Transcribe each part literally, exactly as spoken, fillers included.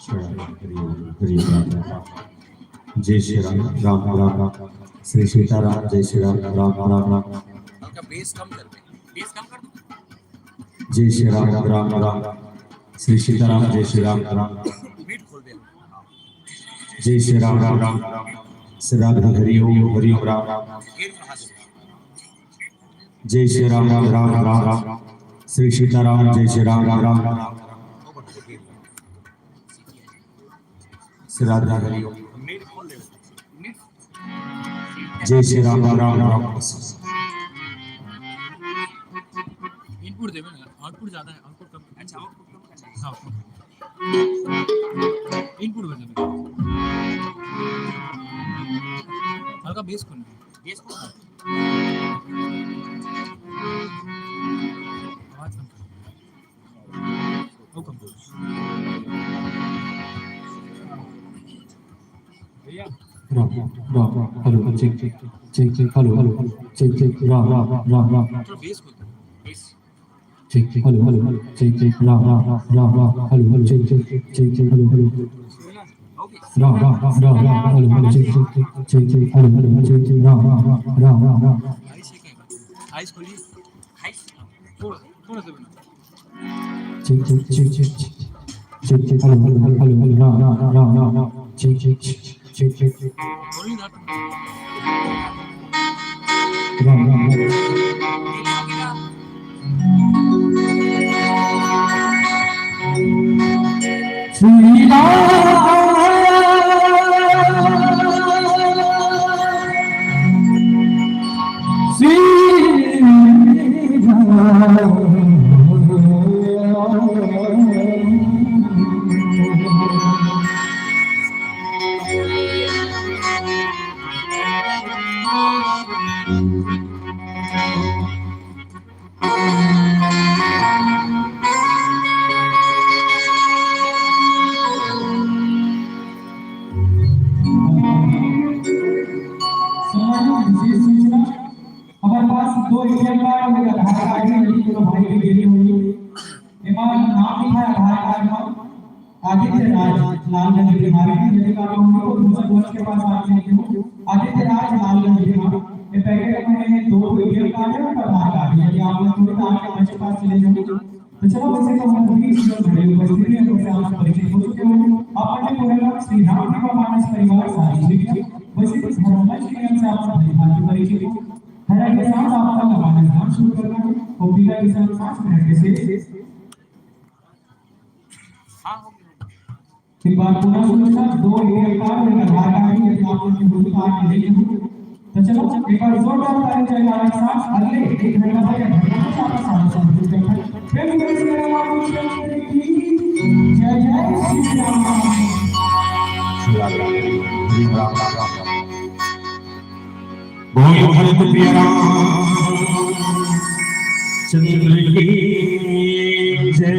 प्रणाम। हरि ओम, हरि ओम, राम राम। जय श्री राम, राम राम। श्री सीताराम, जय श्री राम, राम राम। हल्का बेस कम कर दे, बेस कम कर दो। जय श्री राम, राम राम। श्री सीताराम, जय श्री राम, राम। मीट खोल दे। जय श्री राम, राम राम। श्री राधे, हरि ओम, हरि ओम, राम राम। जय श्री राम, राम राम। श्री सीताराम, जय श्री राम, राम राम। श्री राधे, हरि ओम। जय श्री राम, राम राम। इनपुट देवे ना, आउटपुट ज्यादा है, आउटपुट कम। अच्छा, आउटपुट कम करना है। हाँ। इनपुट बजा दे। हल्का बेस खोल। बेस खोल। आवाज कम कर। वो कम कर। भैया। Ram, Ram, Ram, hello, check, check, check, check, hello, hello, check, check, Ram, Ram, Ram, Ram. थोड़ा बेस खोल दो। Bass. Check, check, hello, hello, check, check, Ram, Ram, Ram, Ram, hello, hello, check, check, check, check, hello, hello. Ram, Ram, Ram, Ram, hello, hello, check, check, check, check, hello, hello, check, check, Ram, Ram, Ram, Ram, Ram, Ram. आइस खोलिए। आइस। थोड़ा, थोड़ा सा बना। Cheque, check, check, check, check. Check, check, hello, hello, hello, hello, Ram, Ram, Ram, Ram, Ram. Check, check, check, check, check, check. Ram, Ram, Ram. Shri Ram. Shri Ram. सम्मानित, विशेष सूचना, हमारे पास दो एटीएम कार्ड और एक आधार कार्ड है, यदि कोनो भाई के देनी होही। एमा नाम लिखा है आधार कार्ड में आदित्य राज लालगंज बिहार के, यदि आप लोगों को दूसरा मंच के पास आके देखे हो, आदित्य राज लालगंज बिहार। ये पैकेट में है, दो एटीएम कार्ड है और आधार कार्ड है। यदि आप लोग थोड़ी तो आके मंच के पास चले जाओ। तो चलो, वैसे तो हम बीस जन खड़े उपस्थित हैं, वैसे आप परिचित हो चुके होंगे। आप अपने पूरे नाम श्री राम कृपा मानस परिवार सारी ठीक है। वैसे तो धर्ममंच के नाम से आप सब भली भांति परिचित हो। हर के साथ आपका नमाज नाम शुरू करना है। ओम बिरला के साथ सांस में रखने से। एक बार पुनः सूचना, दो एटीएम कार्ड और एक आधार कार्ड भी यदि आप लोग की होगी तो आप ले लीजिए। तो चलो, एक बार जोरदार ताली बजाइए हमारे साथ। अगले एक घंटा तक या घंटा तक आपका साथ साथ जुड़ जाता है। प्रेम से बोलिए श्री राम कृष्ण की जय, जय श्री राम। श्री राम, राम, राम, राम, राम। बोल भरत प्रिय रामचंद्र की जय।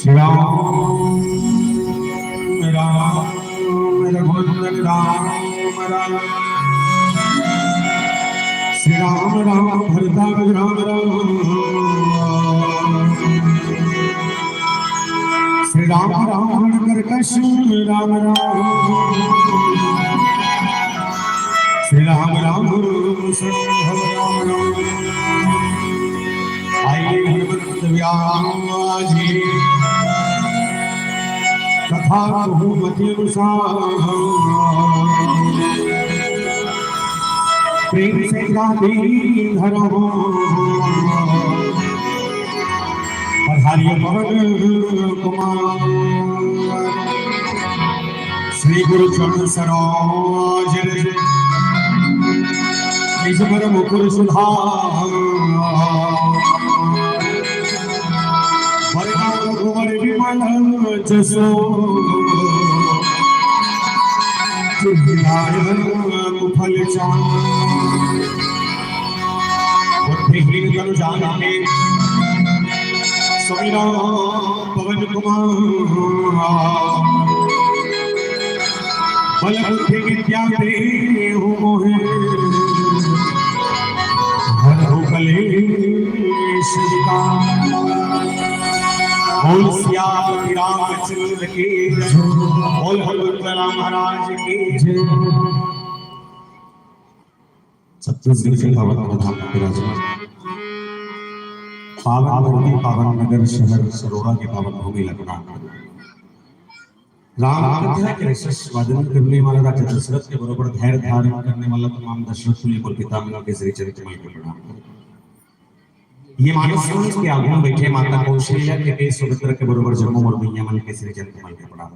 राम राम रघुनंदन राम राम। श्री राम राम भरताग्रज राम राम। श्री राम राम कर्कश राम राम। श्री राम राम संभव राम राम। आइए हनुमंत व्यास जी कथा कहूँ मति अनुसार। प्रेम से ख्याति धरो पधारियो पवन कुमार। श्री गुरु चरण सरोज रज निज मन मुकुर सुधार। वरना रघुवर विमल जसो। तुलसीदाय कुफल चार। बुद्धिहीन तनु जान के सुमिरो पवन कुमार। बल बुद्धि विद्या देहु मोहे हरहु कलेश विकार। बोल सियापति रामचंद्र की जय। बोल हनुमंत लाला महाराज की जय। छत्तीसगढ़ के पावन धाम विराजमान पावन धरती, पावन नगर, शहर सरोरा के पावन भूमि लखना। राम कथा के रस स्वादन करने वाला राजा दशरथ के बरोबर धैर्य धारण करने वाला तमाम दशरथ प्रिय और पितामह के श्री चरित माई के प्रणाम। ये मानस मंच के आगू में बैठे माता कौशल्या के, के सुमित्रा के बरोबर जम्मो मोर भैया मन के श्री चरित माई के प्रणाम।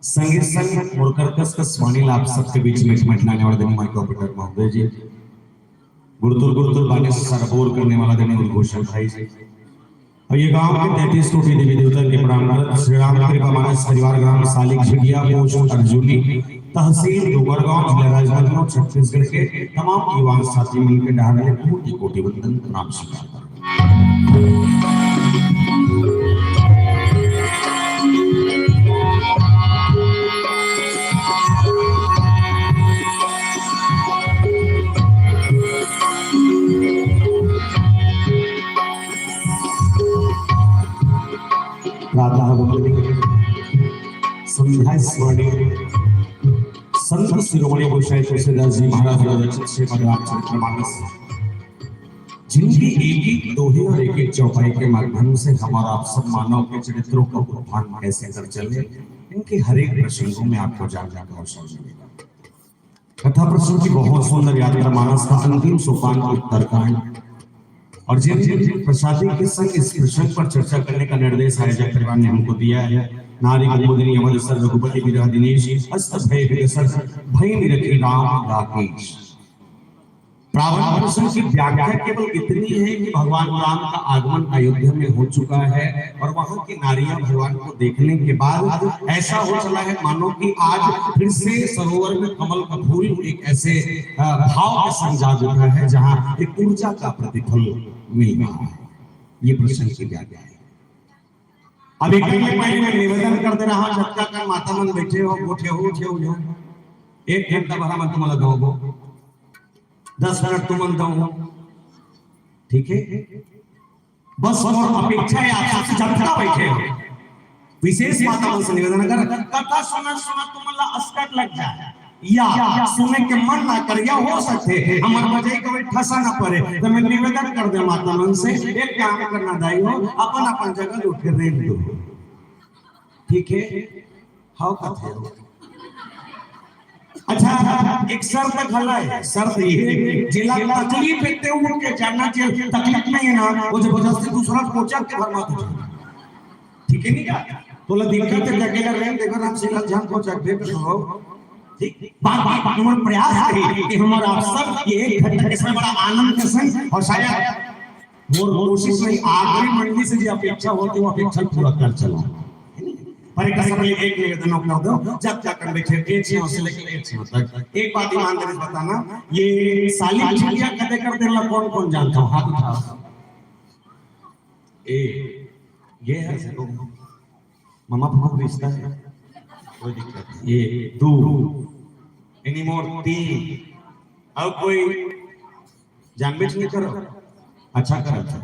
संगे संग मोर कर कस कस वाणी ला आप सबके बीच में एक मिनट लाने वाले धनी माइक ऑपरेटर महोदय जी, गुड़तुर गुड़तुर बाने से सरबोर करने वाला धनी उद्घोषण भाई जी, और ये गांव के तैंतीस कोटि देवी देवता के प्रणाम करत श्री राम कृपा मानस परिवार ग्राम सालिक झिटिया पोस्ट अर्जुनी तहसील डोंगरगांव जिला राजनांदगांव छत्तीसगढ़ के तमाम युवा साथी मन के डहार ले कोटि कोटि वंदन प्रणाम स्वीकार करत। प्रातः वंदनीय संध्या स्मरणीय संत शिरोमणि गोसाई तुलसीदास जी महाराज द्वारा रचित श्रीमद् रामचरित मानस, जिनकी एक एक दोहे और एक एक चौपाई के माध्यम से हम और आप सब मानव के चरित्रों का उत्थान कैसे कर चले, इनके हर एक प्रसंगों में आपको जानने का अवसर मिलेगा। कथा प्रसंग की बहुत सुंदर यात्रा मानस का अंतिम सोपान उत्तरकांड, और जिन जिन प्रसादी के संग इस प्रसंग पर चर्चा करने का निर्देश आयोजक परिवार ने हमको दिया है, नारी कुमुदिनी अवध सर रघुपति विरह दिनेश, अस्त भय विकसर भय निरखी राम राकेश। प्रारंभ प्रसंग की व्याख्या केवल इतनी है कि भगवान राम का आगमन अयोध्या में हो चुका है और वहां की नारियां भगवान को देखने के बाद ऐसा हो चला है मानो कि आज फिर से सरोवर में कमल का फूल एक ऐसे, अ, भाव के संग जाग उठा है जहां एक ऊर्जा का प्रतिफल मिल रहा है। ये प्रसंग की व्याख्या है। अब एक दिन पहले मैं निवेदन कर दे रहा हूं, जतका कन माता मन बैठे हो, उठे हो, उठे हो, उठे हो। एक घंटा भर हम तुम्हारा गाँव दस मिनट तुमन दो, ठीक है? बस मोर अपेक्षा है आप सबसे, जतका बैठे हो, विशेष माता मन से निवेदन, अगर कथा सुनत सुनत तुमन ला असकट लग जाए या सुने के मन ना करे, या हो सकथे हमर बजई के ठसा ना परे, तो मैं निवेदन कर दे माता मन से, एक काम करना दाई हो, अपन अपन जगह उठ के रेंग दो, ठीक है? हव कथे हो। अच्छा, एक शर्त घला है, शर्त ये, जेला तकलीफ है, ते उठ के जाना चाहिए, तकलीफ नहीं है ना, वो जबरदस्ती दूसरा कोचक के भर मत उठा। ठीक है नहीं क्या? तोला दिक्कत है, अकेला रहे, देखो राम सिंह झान कोचक दे, तो हो। ठीक? बार बार हमर प्रयास करी कि हमर आप सब ये एक घंटा के बड़ा आनंद के संग, और शायद मोर कोशिश रही, आखिरी मंडली से जो अपेक्षा होती, वो अपेक्षा पूरा कर चला। पर एक सब एक निवेदन कर दो, जब तक हम बैठे, एक छह से लेकर एक छह तक, एक बात ईमानदारी से बताना, ये साली चिड़िया कदे कर देला, कौन कौन जानता हो? हाथ उठाओ। ए, ये है, देखो, ममा पापा का रिश्ता है, कोई दिक्कत नहीं। ये दो, एनी मोर तीन, और कोई जानबूझ नहीं करो, अच्छा करो, अच्छा।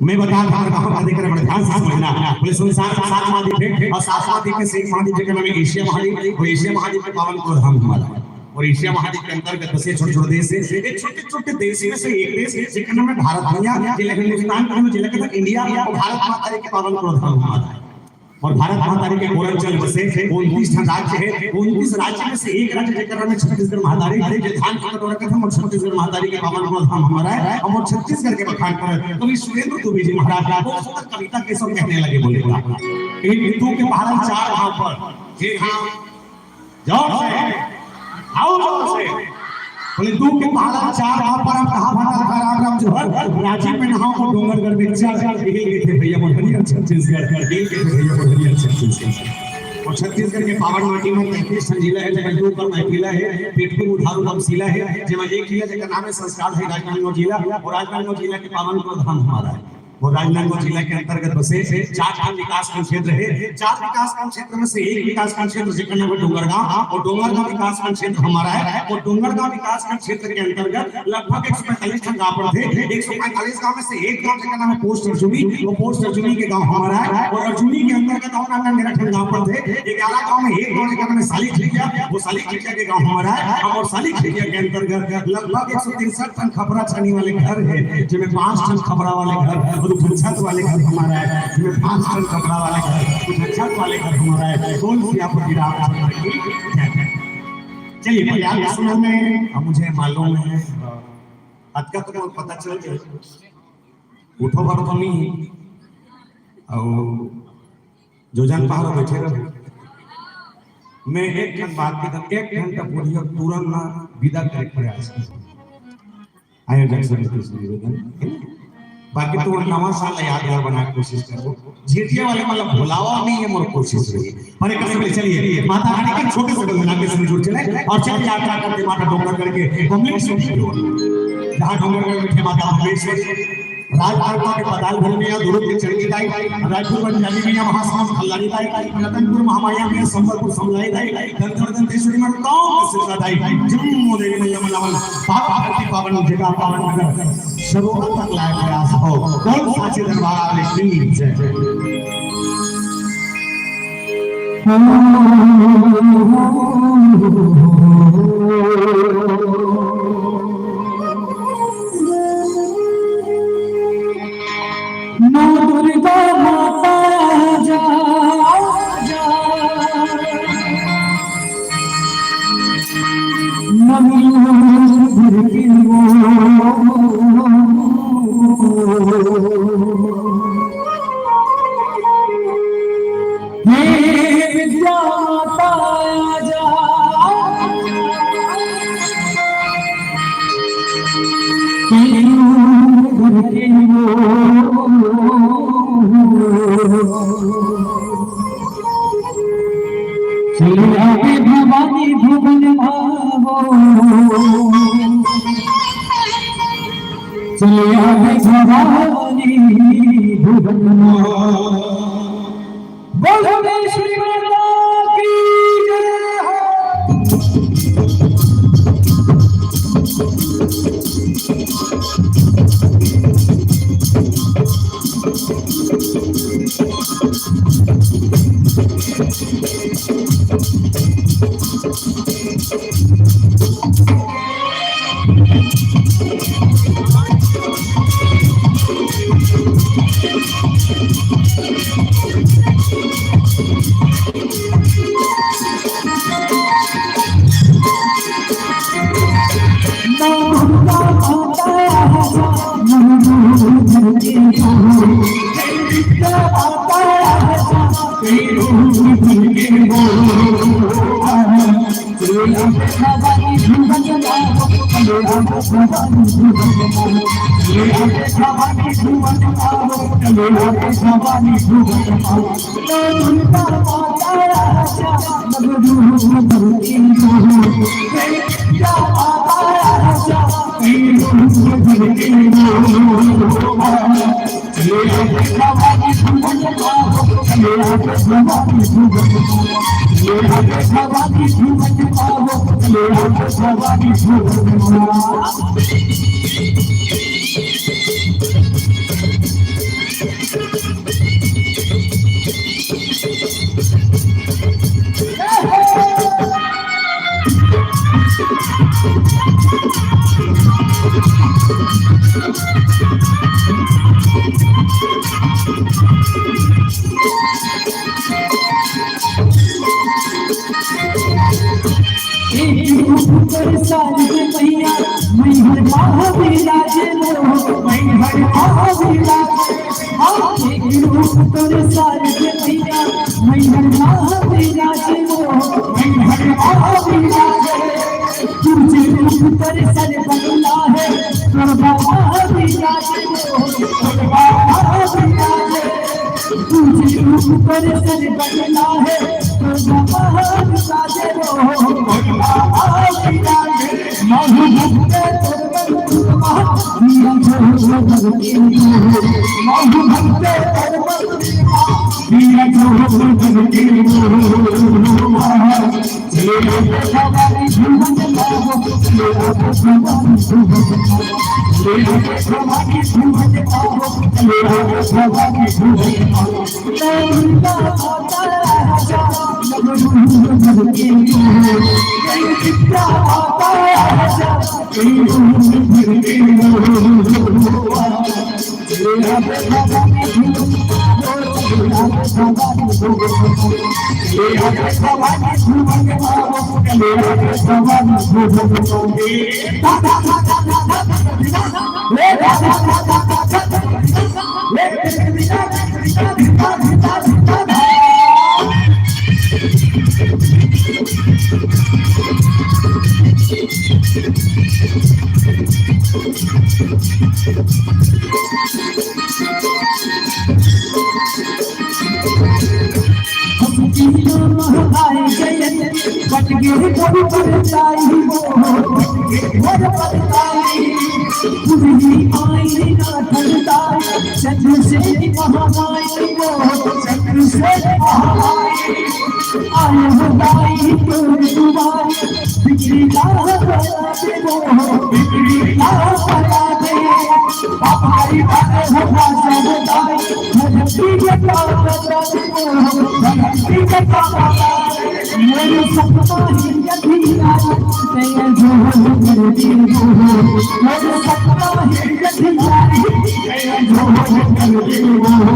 मैं बता रहा हूँ, कहाँ बातें करें, बड़े ध्यान से समझना। बोले, संसार में सात महाद्वीप है और सात महाद्वीप में से एक महाद्वीप जेकर नाम है एशिया महाद्वीप। और एशिया महाद्वीप के पावन कुल धाम हिमालय है। और एशिया महाद्वीप के अंतर्गत बसे छोटे छोटे देश है। एक छोटे छोटे देश में से एक देश जेकर नाम है भारत भैया, जिला हिंदुस्तान का, जिला कहता इंडिया, और भारत माता के पावन कुल धाम हिमालय है। और भारत महतारी के कोरंचल बसे उनतीस ठन राज्य है। उनतीस राज्य में से एक राज्य जेकर नाम है छत्तीसगढ़ महतारी, जे धान के कटोरा कथन और छत्तीसगढ़ महतारी के पावन कुल धाम हमारा है। हम और छत्तीसगढ़ के बखान पर कवि सुरेंद्र दुबे जी महाराज बहुत सुंदर कविता के सब कहने लगे, बोले, एक तू के पहाड़ा चार भाव पर, एक हाँ जोर से, आओ जोर से। बोले, "तू के पहाड़ा चार भाव पर, हम कहाँ भाटा खा राम राम जोहर, राजिम में नहाओ को डोंगरगढ़ में चढ़।" हिल गए थे भैया मोर हरियर छत्तीसगढ़, हिल गए थे भैया मोर हरियर छत्तीसगढ़। और छत्तीसगढ़ के पावन माटी में तैंतीस ठन जिला है, जेमा दो कर मैथिला है, पेटपुर उधारू तमसीला है, जेमा एक जिला जेकर नाम है संस्कार है राजनांदगांव जिला, और राजनांदगांव जिला के पावन कुल धाम हमारा है। वो राजनांदगांव जिला के अंतर्गत बसे चार ठन विकासखंड क्षेत्र है। चार विकासखंड क्षेत्र में से एक विकासखंड क्षेत्र जेकर नाम है डोंगरगांव, और डोंगरगांव विकासखंड क्षेत्र हमारा है। और डोंगरगांव विकासखंड क्षेत्र के अंतर्गत लगभग एक सौ पैंतालीस ठन गांव पड़थे। एक सौ पैंतालीस गांव में से एक गांव जेकर नाम है पोस्ट अर्जुनी, वो पोस्ट अर्जुनी के गांव हमारा है। और अर्जुनी के अंतर्गत और नाम मेरा ठन गांव पड़थे। ग्यारह गांव में एक गांव जेकर नाम है साली खिड़किया, वो साली खिड़किया के गांव हमारा है। हम और साली खिड़किया के अंतर्गत लगभग एक सौ तिरसठ ठन खपरा छानी वाले घर है, जेमे पांच ठन खपरा वाले घर, दू ठन छत वाले घर हमारा है, जेमे पांच ठन खपरा वाले घर, दू ठन छत वाले घर हमारा है। बोल सियापति रामचंद्र की जय। चलिए, मजाक सुनो में, अब मुझे मालूम है, अतका तो पता चल गया, उठो बर तो नहीं, और जो जन बाहर बैठे रहो, मैं एक ठन बात के एक घंटा पूरी और तुरंत ना विदा करे के प्रयास करूँ। आयोजक समिति से निवेदन, बाकी तो नवा साल यादगार बनाए के कोशिश करबो। झिटिया वाले मतलब भुलावा नहीं है, मोर कोशिश रही। पर एक समय चलिए, माता रानी के छोटे से बंधना के संग जुड़ चले और चल यात्रा करते माता डोंगरगढ़ के बमलेश्वरी की ओर, जहाँ डोंगरगढ़ में बैठे माता बमलेश्वरी। राजमार्ग के पताल भूमि या दुर्ग के चंडी दाई, रायपुर बंजारी मैया महासमुंद खल्लारी दाई, रतनपुर महामाया मैया संबलपुर समलाई दाई, दंतेश्वरी में टॉप से दाई, जम्मू देवी मैया मलावन, पावन धरती पावन जगह पावन नगर, सरोवर तक लाए प्रयास हो। बोल साचे दरबार की जय। नौ दुर्गा माता जा, जा। मंगलूर भर के वो। हे विद्या माता जा, तेरे घर के वो। चले आवे भवानी भुवन भावो। चले आवे भवानी भुवन भावो। बोलो श्री माता की जय हो। एक रूप कर सारी के मैया, मैहर महावीरा जे मोह, मैहर महावीरा जे। हाँ, एक रूप कर सारी के मैया, मैहर महावीरा जे मोह, मैहर महावीरा जे। तुझे रूप कर सर बनना है, करवा महावीरा जे मोह, करवा महावीरा जे। तुझे रूप पर सर बनना है, तो बाहर साजे रहो, बाहर साजे। महू भक्त तोर मन कुर्बा, दिया जो भक्ति हो। महू भक्त तोर मन कुर्बा, दिया जो भक्ति हो। चंद्रसेन महामाई वो, चंद्रसेन महामाई। आयो हो दाई तोर दुआर, बिगड़ी ना बता दे वो, बिगड़ी ना बता दे। बाबा रे बाबा हो राजा हो दाई, धरती के पावन दाई वो, धरती के पावन दाई। मेरे सपना ही यही आई, तेरे जो हो कर दे वो, मेरे सपना ही यही आई, तेरे जो हो कर दे वो।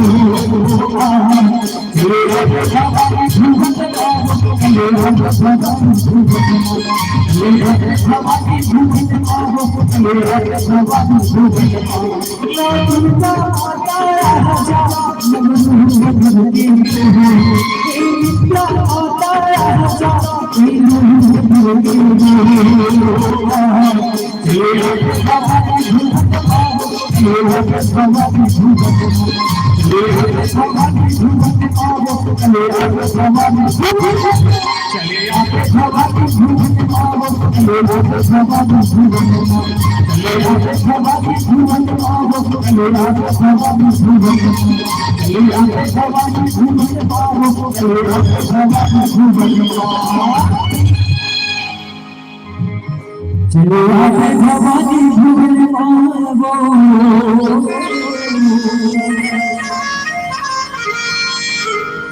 चलो आके भवानी भुवन पावो।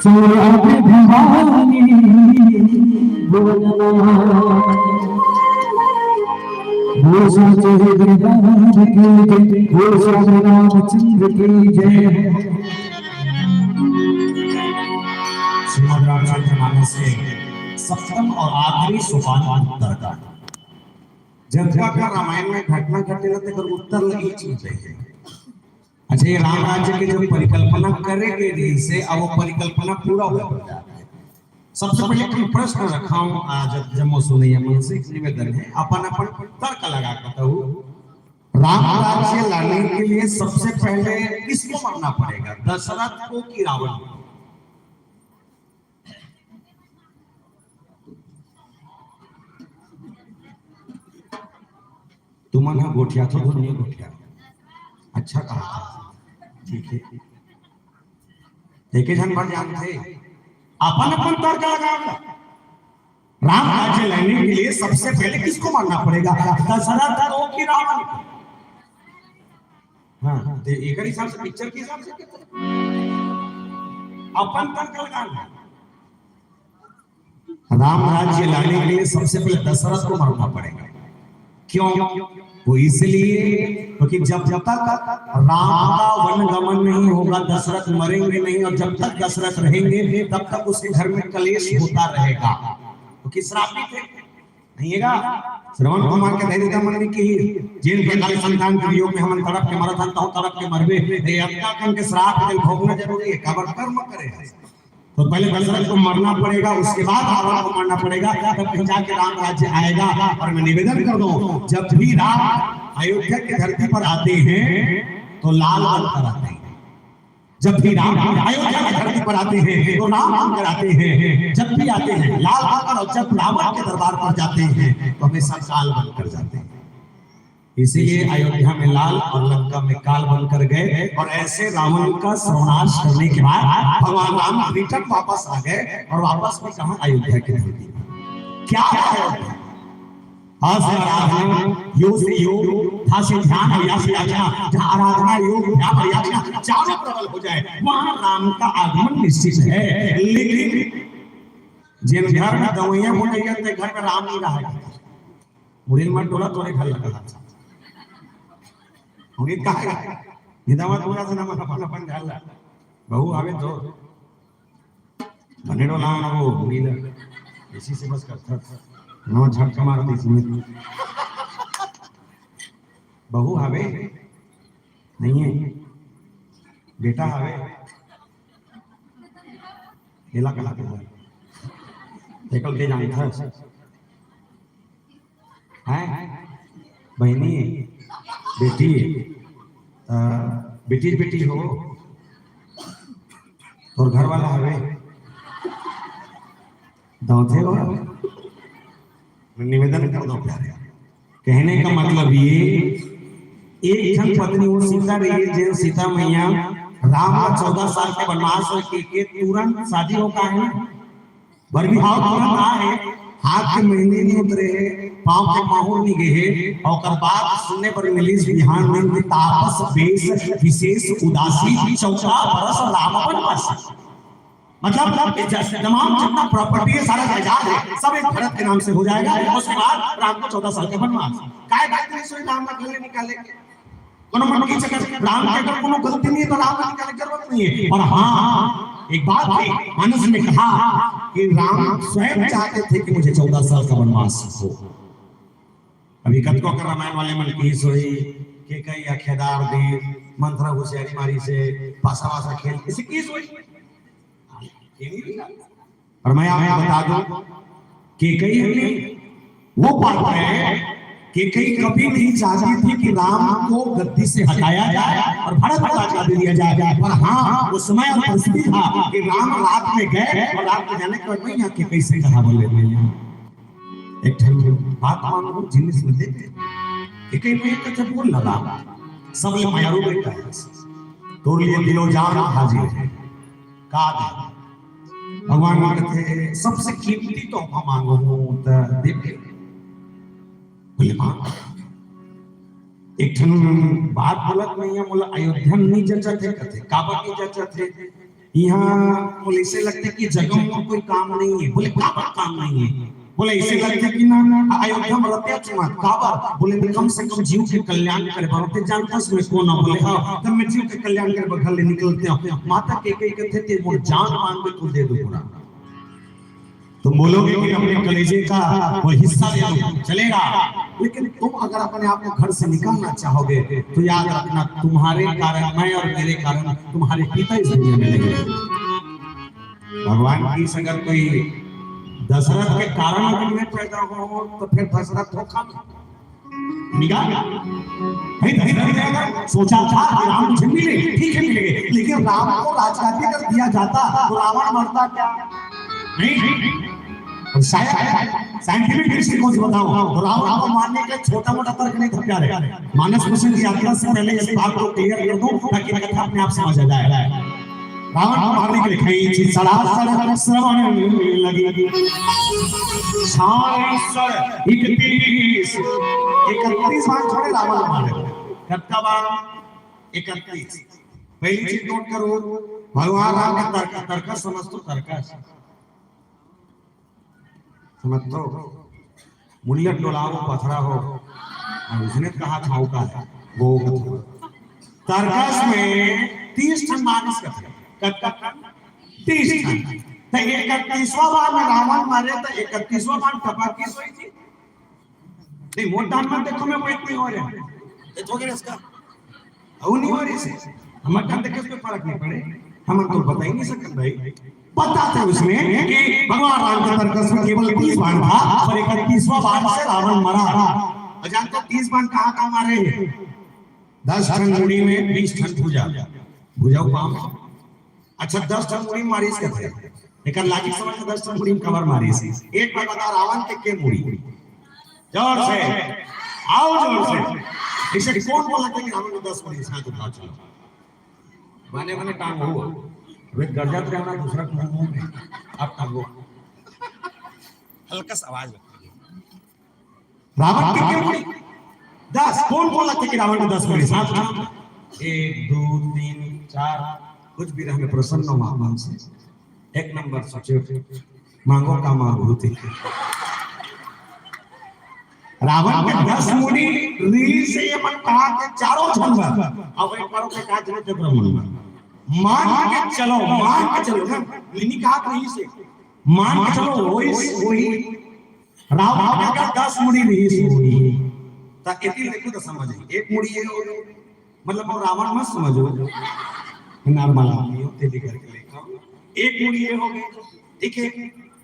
चलो आके भवानी भुवन पावो। बोल सच्चे दरबार की जय, बोल स्वामी रामचंद्र की जय। श्रीमद् रामचरित मानस के सप्तम और आखिरी सोपान उत्तर कांड। जतका का रामायण में घटना घटे ना, तेकर उत्तर ल एक चीज हे। अच्छा, ये राम राज्य के जो परिकल्पना करे के रहिस हे, अब वो परिकल्पना पूरा हो जाथे। सबसे पहले एक प्रश्न रखत हंव, आज जम्मो सुनइया मन से एक निवेदन हे, अपन अपन तर्क लगा के बताहू। राम राज्य लाने के लिए सबसे पहले किसको मरना पड़ेगा, दशरथ को कि रावण को? तुमन ह गोठियाथो धुन नइ गोठिया। अच्छा कहा था। ठीक है। एक ही झन भर जानथे, अपन अपन तर्क लगा। राम राज्य लाने के लिए सबसे पहले किसको मारना पड़ेगा? दशरथ को कि रावण को? हाँ, तो एक हिसाब से, पिक्चर के हिसाब से अपन तर्क लगा। राम राज्य लाने के लिए सबसे पहले दशरथ को मरना पड़ेगा। क्यों? वो इसलिए क्योंकि जब जब तक राम का वन गमन नहीं होगा, दशरथ मरेंगे नहीं, और जब तक दशरथ रहेंगे तब तक उसके घर में कलेश होता रहेगा, क्योंकि श्रापित है। नहीं है का? श्रवण कुमार के धैर्य मन में की जेन प्रकार संतान के वियोग में हमन तड़प के मरत हन, तहु तड़प के मरबे। ये अतका कन के श्राप के भोगना जरूरी है, काबर कर्म करे। तो पहले दशरथ को मरना पड़ेगा, उसके बाद रावण को मारना पड़ेगा, तब कहीं जाके राम राज्य आएगा। और मैं निवेदन कर दूं, जब भी राम अयोध्या की धरती पर आते हैं तो लाल बनकर आते हैं। जब भी राम अयोध्या की धरती पर आते हैं तो राम बनकर आते हैं, जब भी आते हैं लाल बनकर, और जब रावण के दरबार पर जाते हैं तो हमेशा काल बनकर जाते हैं। इसीलिए अयोध्या में लाल और लंका में काल बनकर गए, और ऐसे रावण का सर्वनाश करने के बाद भगवान राम रिटर्न वापस आ गए, और वापस भी कहा? अयोध्या की धरती पर। क्या है अयोध्या? अ से आराधना, यो से योग, धा से ध्यान और या से याचना। जहाँ आराधना, योग, ध्यान और याचना चारों प्रबल हो जाए, वहाँ राम का आगमन निश्चित है। लेकिन जेन घर में दवैया बोलैया, ते घर में राम नहीं रहा है। मुड़िल मत डोला, तोरे घर लगा। मुड़िल कहाँ है? निदावत पूरा से ना अपन अपन घर ला। बहू आवे तो बने डोला ना वो मुड़िल। इसी से बस करता। ना झटका मार दी इसमें। बहू आवे नहीं है, बेटा आवे। एला कहा के बोल। एकल के जानता है? हैं? बहनी, बेटी, अ, बेटी, बेटी हो, तोर घर वाला हवे, दौथे हो। निवेदन कर दो प्यारे। कहने का मतलब ये, एक ठन पत्नी वो सीता रही है, जेन सीता मैया राम ला चौदह साल के वनवास में के, के तुरंत शादी हो का है ना? बर बिहाव तुरंत आए, हाथ के मेहंदी नहीं उतरे है, पाँव के माहुर नहीं गए है, और ओकर बाद सुनने पर मिलिस बिहान दिन की तापस बेस विशेष उदासी, चौदह बरस राम वनवास। मतलब, मतलब कि जैसे तमाम जितना प्रॉपर्टी है, सारा जायदाद है, सब एक भरत के नाम से हो जाएगा। और उसके बाद राम को चौदह साल का वनवास। काय बात नहीं सुनी, राम का घर निकाले, कोनो मन की चक्कर, राम के अगर कोनो गलती नहीं है तो राम का निकाले जरूरत नहीं है। और हाँ, एक बात थी, मानस ने कहा कि राम स्वयं चाहते थे कि मुझे चौदह साल का वनवास हो। अभी कतको कर रामायण वाले मन की सोई, के कई अखेदार दे, मंत्र होशियारी मारी से, पासा वासा खेल, इसे की सोई? और मैं आपको बता दूं, केकई ने वो पात्र है, केकई कभी नहीं चाहती थी कि राम को गद्दी से हटाया जाए और भरत को राजा दे दिया जाए, पर हाँ, वो समय और परिस्थिति था कि राम रात में गए और रात में जाने के बाद मैं यहाँ केकई से कहा बोले, मैं यहाँ एक ठन बात मांगू, जिनिस में देते। केकई में एक अच्छा बोल लगा, सब ले मयारू बेटा है, तोर लिए दिलो जान हाजिर है। का दे? भगवान मांगते हैं, सबसे कीमती तोहफा मांगो हूँ, त देबे। बोले, मांग। एक ठन बात बोलत नहीं है, बोला, अयोध्या नहीं जचत है, कथे, काबर नहीं जचत है? यहाँ बोले, ऐसे लगता है कि जगह में कोई काम नहीं है। बोले, काबर काम नहीं है? बोले, ऐसे लगता है कि ना, अयोध्या में रहते अच्छी बात, काबर? बोले, कम से कम जीव के कल्याण करे बर, ते जानता उसमें कौन है? बोले, हाँ, तब मैं जीव के कल्याण करे बर घर ले निकलते हूँ। माता केकई कहते थे, वो जान मांग के तू दे दो पूरा। तुम बोलोगे कि अपने कलेजे का कोई हिस्सा दे दो, चलेगा, लेकिन तुम अगर अपने आप को घर से निकालना चाहोगे तो याद रखना, तुम्हारे कारण, मैं और मेरे कारण तुम्हारे पिता इस दुनिया में नहीं रहे। भगवान की अगर कोई दशरथ के कारण अगर मैं पैदा हो तो फिर दशरथ धोखा में निकाल। नहीं, नहीं, नहीं, नहीं, सोचा था कि राम मुझे मिले, ठीक है, मिले, लेकिन राम को राजगादी अगर दिया जाता तो रावण मरता क्या? नहीं। और शायद साइंटिफिक दृष्टिकोण से बताओ तो रावण को मारने के छोटा मोटा तर्क नहीं था प्यारे। मानस मिशन की यात्रा से पहले इस बात को क्लियर कर दो ताकि कथा अपने आप समझ आ जाए। रावण तुम्हारी के खींची सड़ासड़ श्रवण लगी। साढ़े सड़ इकतीस, इकतीस बाण थोड़े रावण मारे। कत्ता बाण? इकतीस। पहली चीज नोट करो, भगवान राम का तर्क, तर्कस समझ तो तर्कस। समझ तो? मुड़िया टोला हो, पथरा हो, और उसने कहा था वो का है, वो का था। तर्कस में तीस ठन बाण इसका था। कत्ता? तीस ठन। तो इकतीसवां बाण में रावण मारे तो इकतीसवां बाण टपक की सोई थी। नहीं, मोटा मत देखो, मैं वो इतनी हो रहे। ये तो हो गया इसका। अउ नहीं हो रही से। हमर ढंग देखे उसमें फर्क नहीं पड़े। हम तो बता ही नहीं सकते भाई। बताते उसमें कि भगवान राम के तर्कस में केवल तीस बाण था, पर इकतीसवां बाण से रावण मरा। और जानते हो तीस बाण कहाँ कहाँ मारे? दस ठन मुड़ी में, बीस ठन भुजा, भुजा पाँव। अच्छा, दस ठन मुड़ी मारिस कथे। एकर logic समझ में दस ठन मुड़ी में कबर मारिस। एक बार बता, रावण के के मुड़ी? जोर से, आओ जोर से। इसे कौन बोला था कि रावण के दस मुड़ी? हाथ उठा, चलो। बने बने टांग हो। वे गरजत रहना दूसरा के मुंह में। अब टांगो। हल्का सा आवाज रखो। रावण के के मुड़ी? दस। कौन बोला था कि रावण के दस मुड़ी? सात। एक, दो, तीन, चार। कुछ भी रहने प्रसन्न हो आप मन से। एक नंबर सोचे, मांगो का मांगो थी। रावण के दस मुड़ी रील से ये मन कहा के चारों झंबर। अब एक बार के कहा चले तो ब्रह्म। मान के चलो, मान के चलो ना। इन्हीं कहा तो यही से। मान के चलो, वही, वही। रावण के अगर दस मुड़ी रहिस होही, त एती देखो त समझ आई। एक मुड़ी ये हो गई, मतलब वो रावण मत समझो, normal आदमी हो, तेली करके लेकर। एक मुड़ी ये हो गई, ठीक है,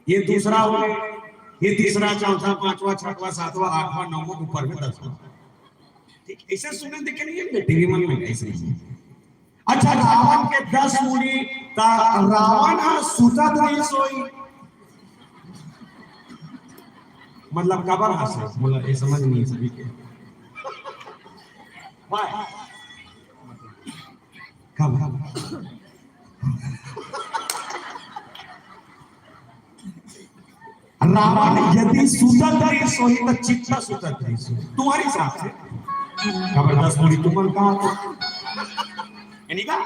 ये दूसरा हो गया, ये तीसरा, चौथा, पांचवा, छठवा, सातवां, आठवां, नौवां, ऊपर में दसवां। ठीक, ऐसे सुने देखे नहीं है टीवी मन में, ऐसे नहीं। अच्छा, रावण के दस मुड़ी, त रावण ह सुतत रहिस होही। मतलब, काबर हंसे? मतलब, ये समझ नहीं सभी के। Why? काबर? रावण यदि सुतत रहिस होही, त चित्ता सुतत रहिस होही। तुम्हारे हिसाब से। काबर दस मुड़ी तुमन कहा था? यानी का?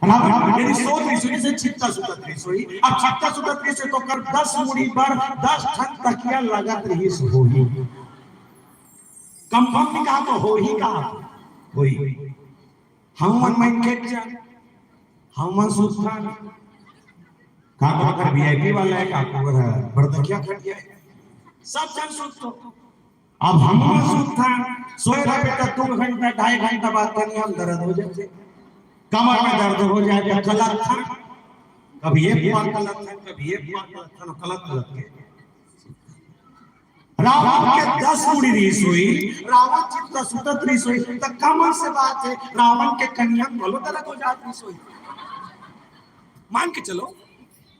रावण यदि सोत रहिस होही, से चित्ता सुतत रहिस होही। अब चित्ता सुतत रहिस होही, तो कर दस मुड़ी पर दस ठन तकिया लगत रहिस होही। कम कम नहीं कहा तो होही कहा। होही। हम मन माइंड खेत जा। हम मन सुतथन। का को अगर वीआईपी वाला है, का को अगर बड़दखिया खटिया है। सब झन सुतथो। अब हम मन सुतथन, सोए रहे त दो घंटा, ढाई घंटा बाद कहीं हम दर्द हो जाथे। कमर में दर्द हो जाए त कलत थन। कभी एक बार कलत थन, कभी एक बार कलत थन, कलत कलत के। रावण के दस मुड़ी रहिस होही, रावण चित्ता सुतत रहिस होही, त कमर से बात है, रावण के कनिया घलो दर्द हो जात रहिस होही। मान के चलो,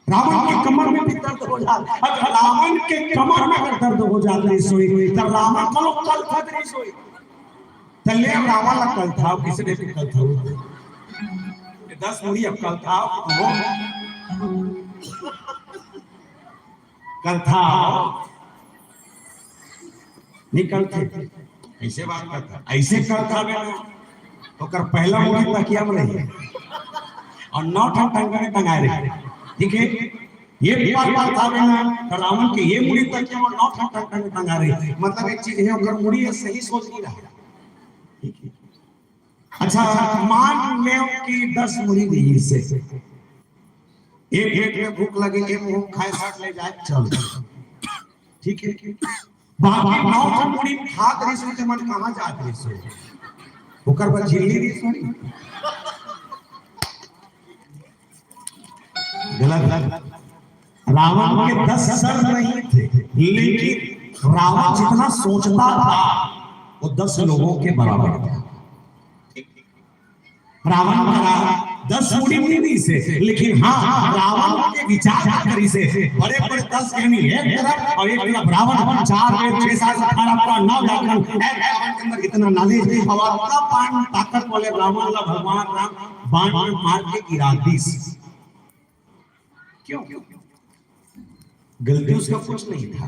रावण के कमर में भी दर्द हो जात। अगर रावण के कमर में अगर दर्द हो जात रहिस होही, त रावण घलो कलथत रहिस होही। त ले रावण ला कलथाव, किसे ने कलथाव? ये दस मुड़ी अब कलथाव, तो कलथाव। नहीं कलथे। ऐसे बात करता, ऐसे कलथावे ना, ओकर पहला मुड़ी तकिया में रही और नौ ठन टंगा में टंगाए रही। ठीक है, ये बात कलथावे ना, तो रावण के ये मुड़ी तकिया में नौ ठन टंगा में टंगा रही। मतलब, एक चीज है, ओकर मुड़ी है, सही सोच नहीं रहा। ठीक है, अच्छा, मान लेव कि दस मुड़ी रहिस हे, एक पेट में भूख लगे, एक मुंह खाए, साथ ले जाए, चल। ठीक है, बाकी नौ ठन मुड़ी खात रहिस होही, त मन कहाँ जात रहिस होही? ओकर बर झिल्ली रहिस होही। गलत, गलत। रावण के दस सर नहीं थे, लेकिन रावण जितना सोचता था, वो दस लोगों के बराबर था। रावण करा दस मुड़ी नहीं रहिस हे, लेकिन हाँ, रावण के विचार करिस हे, बड़े बड़े दस ज्ञानी एक तरफ और एक तरफ रावण, चार वेद, छह शास्त्र, अठारह पुराण, नौ व्याकरण, एक रावण के अंदर इतना knowledge, और अतना बाण ताकत वाले रावण ला भगवान राम बाण मार के गिरा दिस। क्यों? गलती उसका कुछ नहीं था।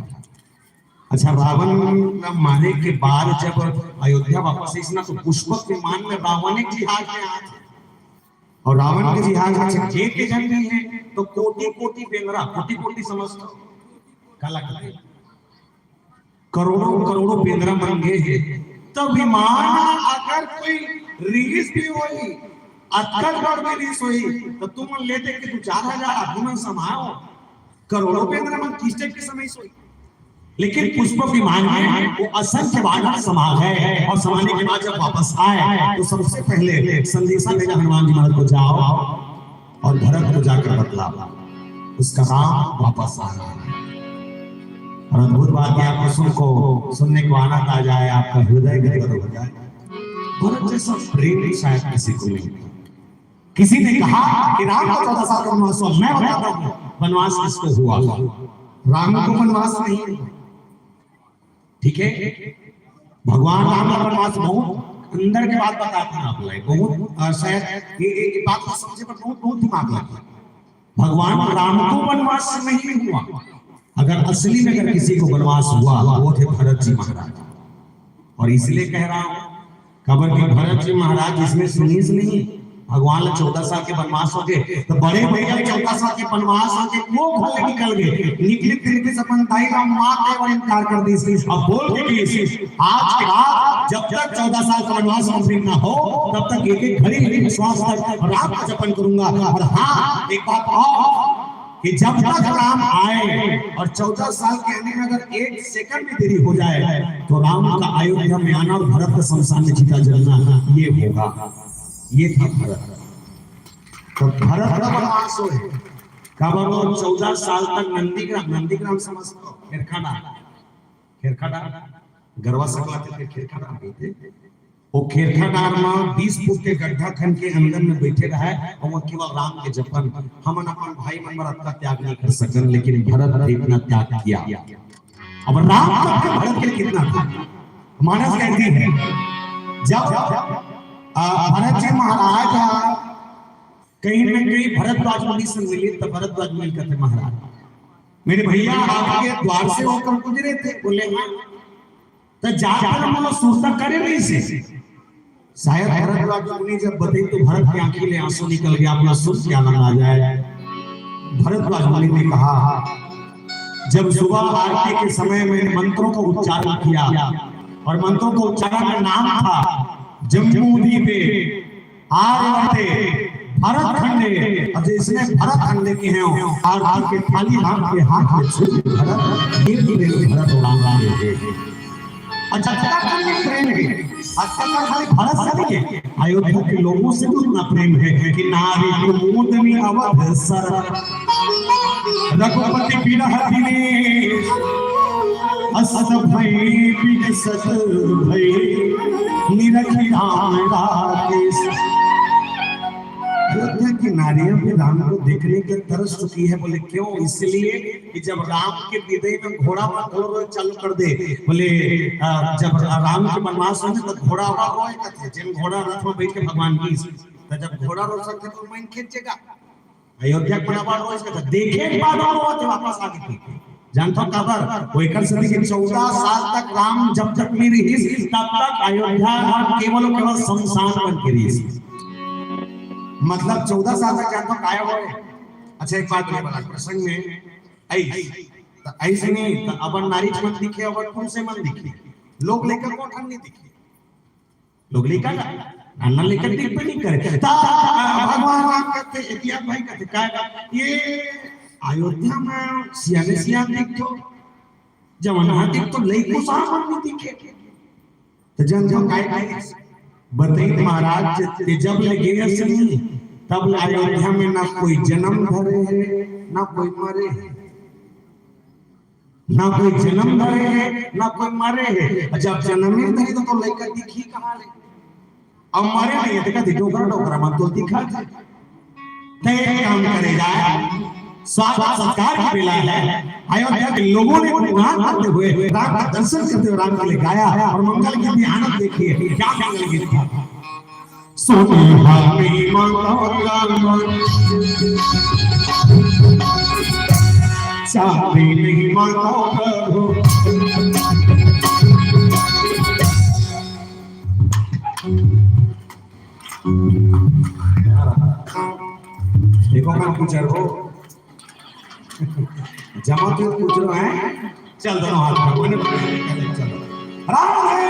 अच्छा, रावण ला मारे के बाद जब अयोध्या वापस आइस ना, तो पुष्पक विमान में रावण एक जिहाज में आथे, और रावण के जिहाज में सिर्फ एक झन नहीं है, तो कोटि कोटि बेंदरा, कोटि कोटि समझ लो, काला कथे, करोड़ों करोड़ों बेंदरा मन गे हे। तो विमान अगर कोई रिलीज भी होई, अतका बड़ भी रिलीज होई, तो तुमन ले दे के दू चार हजार आदमी मन समाओ, करोड़ों बेंदरा मन किस टाइप के समय सोई? लेकिन पुष्पक विमान में वो असंख्य बानर समा गए, और समाने के बाद जब वापस आए, तो सबसे पहले संदेशा भेजा हनुमान जी महाराज को, जाओ और भरत को जाकर बतलाओ, उसका राम वापस आ रहा है। और अद्भुत बात है, आपको सुन को, सुनने को आनंद आ जाए, आपका हृदय गदगद हो जाए। भरत जैसा प्रेम शायद किसी को नहीं। किसी ने कहा कि राम को चौदह साल का वनवास हुआ, मैं बताता हूँ वनवास किसको हुआ। राम को वनवास नहीं हुआ, ठीक है? भगवान राम का वनवास बहुत अंदर के बात बताते हैं आप लोग, बहुत, अ, शायद ये, ये, ये बात को समझे पर बहुत, बहुत दिमाग लगता है। भगवान राम को वनवास नहीं हुआ। अगर असली में अगर किसी को वनवास हुआ, वो थे भरत जी महाराज। और इसलिए कह रहा हूं, काबर कि भरत जी महाराज जिसने सुनीस नहीं, भगवान ला चौदह साल के वनवास हो गए, तो बड़े भैया चौदह साल के वनवास हो गए, वो घर ले निकल गए, निकले तिलके से अपन दाई राम माँ के और इनकार कर दी। अब बोल के कि आज के बाद जब तक चौदह साल का वनवास कंप्लीट ना हो, तब तक एक एक घड़ी श्वास तक राम का जपन करूंगा। और हाँ, एक बात और, कि जब तक राम आए और चौदह साल के आने में अगर एक सेकंड भी देरी हो जाए, तो राम का अयोध्या में आना और भरत का शमशान में चिता जलना, ये होगा। ये था भरत। तो भरत का वनवास होए, काबर वो चौदह साल तक नंदीग्राम, नंदीग्राम समझ लो, खेरखा डार, खेरखा डार, गरवा सकला के खेरखा डार कहिथे। वो खेरखा डार में बीस फुट के गड्ढा खन के अंदर में बैठे रहे और वो केवल राम के जपन। हमन अपन भाई मन बर अतना त्याग नहीं कर सकन, लेकिन भरत ने इतना त्याग किया। अब राम तक के भरत के लिए कितना था, मानस कहती है, जब, आ, भरत जी महाराज, आ, कहीं ना कहीं भरद्वाज मुनि से मिले, तब भरद्वाज मुनि कहते, महाराज, मेरे भैया आपके द्वार से होकर गुजरे थे। बोले, हाँ। तो जाकर हम लोग सुरता करे नहीं से। शायद भरद्वाज मुनि जब बते तो भरत की आंखी ले आंसू निकल गया, अपना सुन के आनंद आ जाए। भरद्वाज मुनि ने कहा, जब सुबह आरती के समय में मंत्रों का उच्चारण किया और मंत्रों का उच्चारण का नाम था जम्बूद्वीपे आर्यवर्ते भरत खंडे, और जिसने भरत खंडे की है आरती के थाली राम के हाथ में छू भरत, ये प्रेम भरत और राम के है। अच्छा, क्या प्रेम है? अच्छा, क्या खाली भरत से नहीं है? अयोध्या के लोगों से भी उतना प्रेम है कि नारी कुमुदिनी अवध सर रघुपति बिरह दिने अस भई बिगसत भई निरखि राम राकेश। अयोध्या की नारियां भी राम को देखने के तरस चुकी है। बोले, क्यों? इसलिए कि जब राम के विदाई में घोड़ा पर घोड़ा रोए चालू कर दे, बोले, आ, जब राम के वनवास होने तो घोड़ा पर रोए कथे, जिन घोड़ा रथ में बैठ के भगवान की, तो जब घोड़ा रो सकते तो मन खींचेगा। अयोध्या के बड़ा रोज के था, देखे के बाद और वो वापस आ गए थे। जानता हूँ काबर? वो एकर से कि चौदह साल तक राम जब तक नहीं रही, तब तक अयोध्या केवल, केवल शमशान बन के रही। मतलब चौदह साल तक जानता हूँ काय होए। अच्छा, एक बात बोले वाला प्रसंग में, ऐस, तो ऐसे नहीं, तो अब नारी मन दिखे, अब पुरुष मन दिखे, लोग लेकर कौन नहीं दिखे। लोग लेकर, अन्ना लेकर दिख भी नहीं करे। ता, भगवान राम कहते, इतिहास भाई कहते, का, का, ये अयोध्या में सियाने सियान दिख तो, जवान दिख तो, लइको साहब नहीं दिखे। तो जन जो काय, काय, बताई महाराज, ते जब ले गए असली, तब ले अयोध्या में ना कोई जन्म धरे है, ना कोई मरे है। ना कोई जन्म धरे है, ना कोई मरे है। जब जन्म ही धरे तो, तो लइका दिखी कहाँ ले? अब मरे नहीं है, देखा थी डोकरा, डोकरा मन तो दिखा था। तो एक काम करे जाए, स्वागत सत्कार की बेला है। अयोध्या के लोगों ने गुणगान करते हुए, राम का दर्शन करते हुए राम के लिए गाया और मंगल गीत भी आनंद देखिए, क्या मंगल गीत था। सोनी भाभी माता राम। चांदी नहीं मांगो प्रभु। देखो, मैं पूछ रहा हूँ, जमा क्यों पूछ रहे हैं? चल, दोनों हाथ में, मैंने चलो। राम है।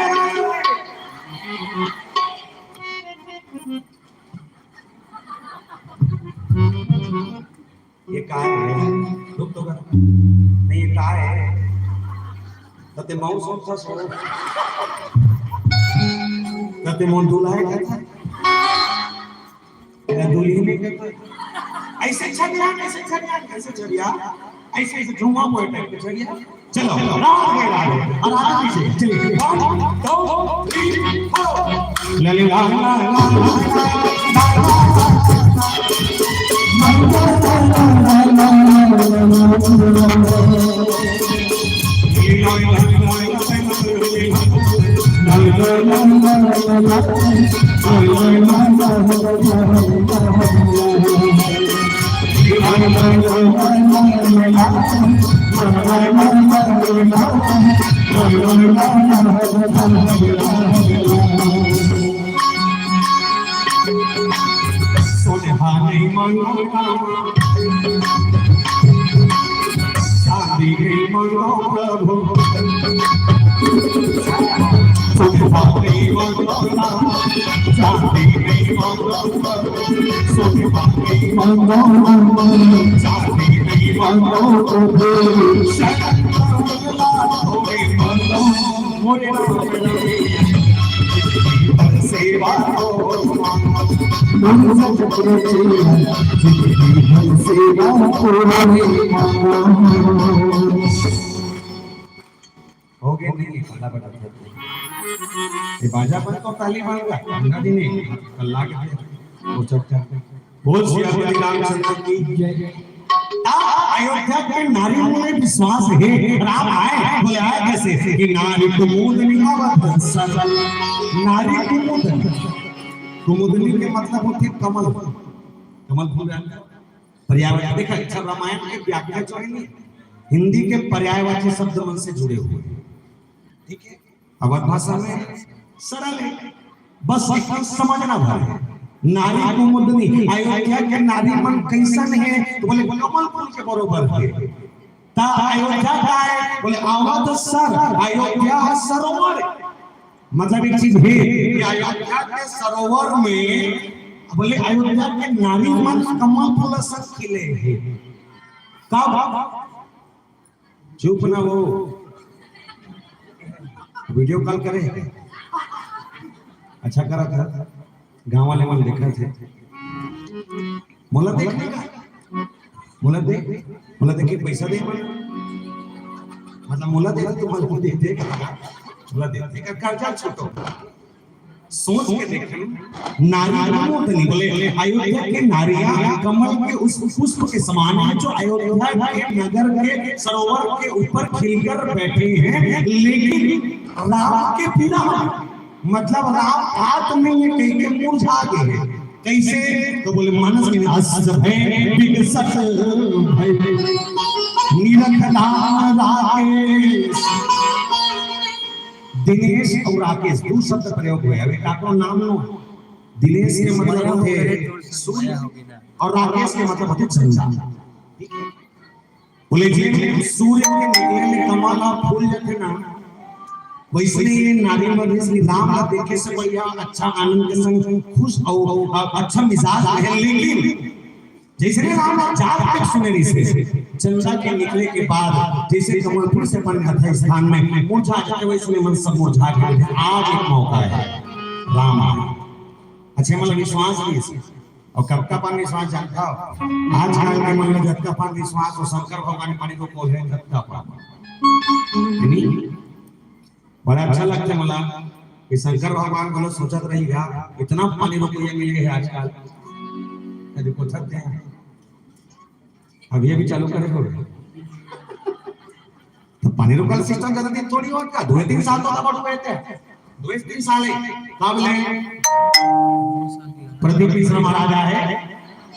ये काय है? रुक तो कर। नहीं, ये काय है? कते मऊ सोचा सो। कते मोन दुलाए कते। कते दुल्हन कते। ऐसे छड़िया, ऐसे छड़िया, ऐसे छड़िया। ऐसे, ऐसे झुमा हुआ टाइप के छड़िया। चलो, राम के राम। और आगे पीछे। चलिए। One, two, three, four। ललिला। सोने भाने मंगल शादी नहीं मांगो प्रभु। सुख पाने मांगो ना, शादी नहीं मांगो प्रभु। सुख पाने मांगो ना, शादी नहीं मांगो प्रभु। शरण मांगो ना, तुम्हें मांगो। मोरे राम राम। सेवा को मांगो। मन से जपने से, जिंदगी भर सेवा को मांगो। हो गया नहीं, अल्लाह बड़ा था। ये बाजा पर तो ताली मारूंगा, ठंडा दिन है, अल्लाह के दिन। वो चक्कर। बोल श्री रामचंद्र की जय। ता अयोध्या के नारी मन में विश्वास हे, राम आए, बोले आए कैसे? कि नारी कुमुदिनी अवधूत सर। नारी कुमुदिनी, कुमुदिनी के मतलब होथे कमल, कमल फूल जानते हो? पर्यायवाची, देखा, अच्छा, रामायण के व्याख्या जो है नी, हिंदी के पर्यायवाची शब्द मन से जुड़े हुए हैं। ठीक है, अवध भाषा में सरल है, बस एक बार समझना भाई। नारी कुमुदिनी, अयोध्या के नारी मन कैसन है? तो बोले कमल फूल के बरोबर है। ता अयोध्या का है? बोले अवध सर, अयोध्या सरोवर। मतलब एक चीज है कि अयोध्या के सरोवर में, बोले अयोध्या के नारी मन कमल फूल सन खिले हैं। कब? चुप ना हो, वीडियो कॉल करे। अच्छा करा था, गांव वाले मन देखा थे। मोला देखने का, मोला देख, मोला देख के पैसा दे, मतलब मोला दे, तो मोला दे दे, मोला दे दे, कर्जा छूटो। सोच के देखें, नारी कुमुदिनी बोले, अयोध्या के नारियां कमल के उस पुष्प के समान है जो अयोध्या के नगर के सरोवर के ऊपर खिलकर बैठे हैं, लेकिन राम के बिना, मतलब राम हाथ में ये कह के मुरझा गए हैं। कैसे? तो बोले मानस में अस भय विकसत भय निरखना राकेश। दिनेश और राकेश दो शब्द प्रयोग हुए। अभी काकरो नाम नो, दिनेश के मतलब होते सूर्य और राकेश के मतलब होते चंदा। ठीक है, बोले जी सूर्य के निकले में कमल और फूल जैसे ना, वैसने ये नारी मन श्री राम ला देखे से बढ़िया अच्छा आनंद के संग खुश और अच्छा मिजाज रहे। लेकिन जैसे राम ला चार तक सुने रहिसे, चंदा के निकले के बाद जैसे कमल फूल से बन था स्थान में मुरझा जाते, वैसने मन सब मुरझा गए। आज एक मौका है, राम आए। अच्छा, मतलब विश्वास नहीं है। और कब का पानी विश्वास जानता हो? आजकल के मन में जब का पानी विश्वास हो, शंकर भगवान पानी को खोल है, जब का पानी। बड़ा अच्छा लगता है मला कि शंकर भगवान बोलो सोचत रही गया, इतना पानी रुपया मिल गया है आजकल। कभी पूछते हैं, अभी अभी चालू करे हो। तो पानी रोकल सिस्टम ज्यादा दिन थोड़ी होता, दो तीन साल तो खबर हुए थे, दो तीन साल है। कब ले? प्रदीप मिश्रा महाराज आए,